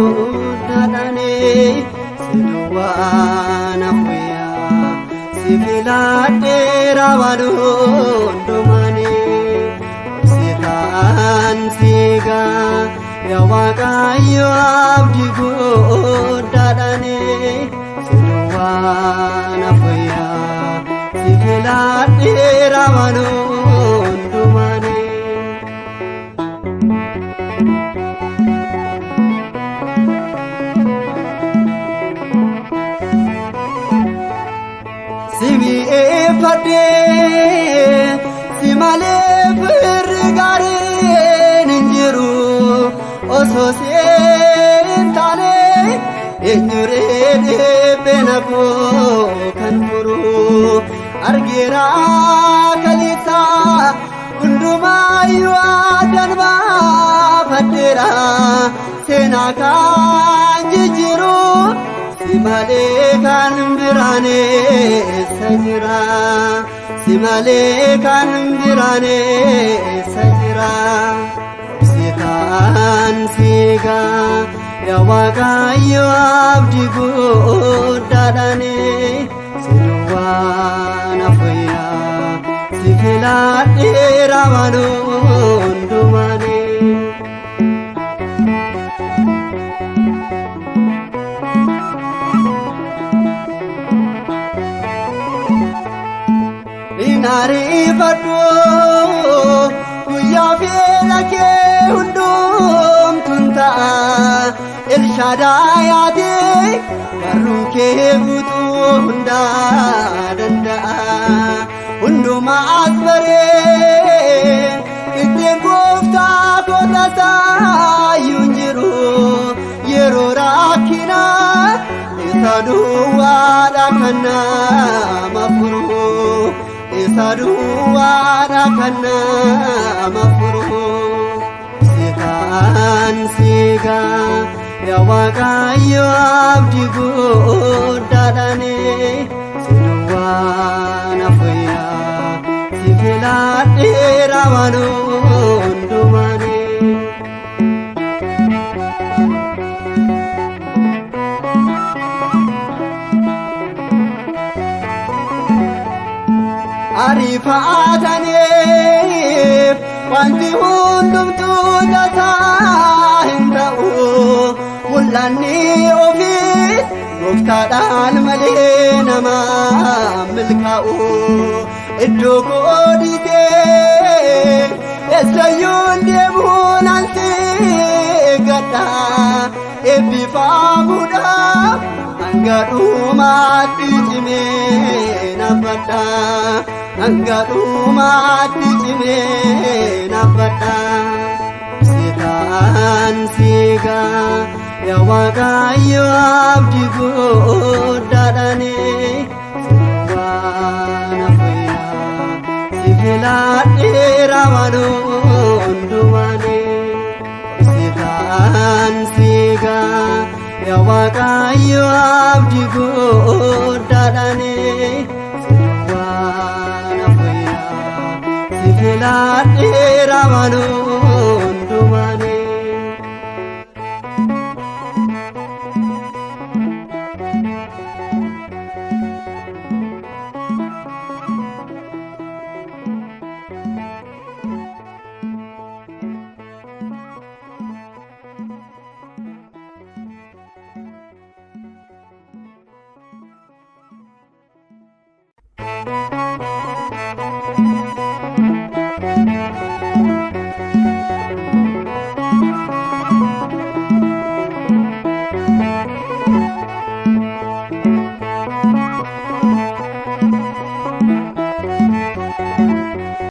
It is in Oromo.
guddaadhaani si duwwaa naaf wayyaa si filadheera waan hundumaani obsitaan siigaa yaa Waaqayyo abdii guddaadhaani si duwwaa naaf wayyaa si filadheera waan hundumaani. Si mi'eeffadhee si malee firri gaariin hin jiru osoo siin taane eenyuree dhiphina koo kan furu argeera kaleessa hundumaayyuu addaan baafadheera seenaa kan jijjiiru si malee kan biraan eessa jira si malee kan biraan eessa jira obsitaan siigaa yaa Waaqayyo abdii guddaadhaani si duwwaa naaf wayyaa si filadheera waan hundumaani. Hin ariifadhu guyyaa fedha kee hundumtuun ta'a Elshaadaayaati barruun kee guutuu hundaa danda'a hundumaa as baree qixxeen gooftaa koo tasaayyuu hin jiru yeroo rakkina isa duwwaadha kan nama furu isa duwwaadha kan nama furu sitaan siigaa yaa Waaqayyo abdii guddaadhaani si duwwaa naaf wayyaa si filadheera waan hundumaani. Ariifataniif wanti hundumtuu tasaa hin ta'u mul'anni ofii gooftaadhaan malee nama milkaa'u iddoo koo dhiisee eessayyuu deemuun ansi gadha eebbifamuudhaaf hanga dhumaatti cimee naabbadha hanga dhumaatti cimee naabbadha sitaan siigaa yaa Waaqayyo abdii guddaadhaani si duwwaa naaf wayyaa si filadheera waan hundumaani obsitaan siigaa yaa Waaqayyo abdii guddaadhaani si duwwaa naaf wayyaa si filadheera waan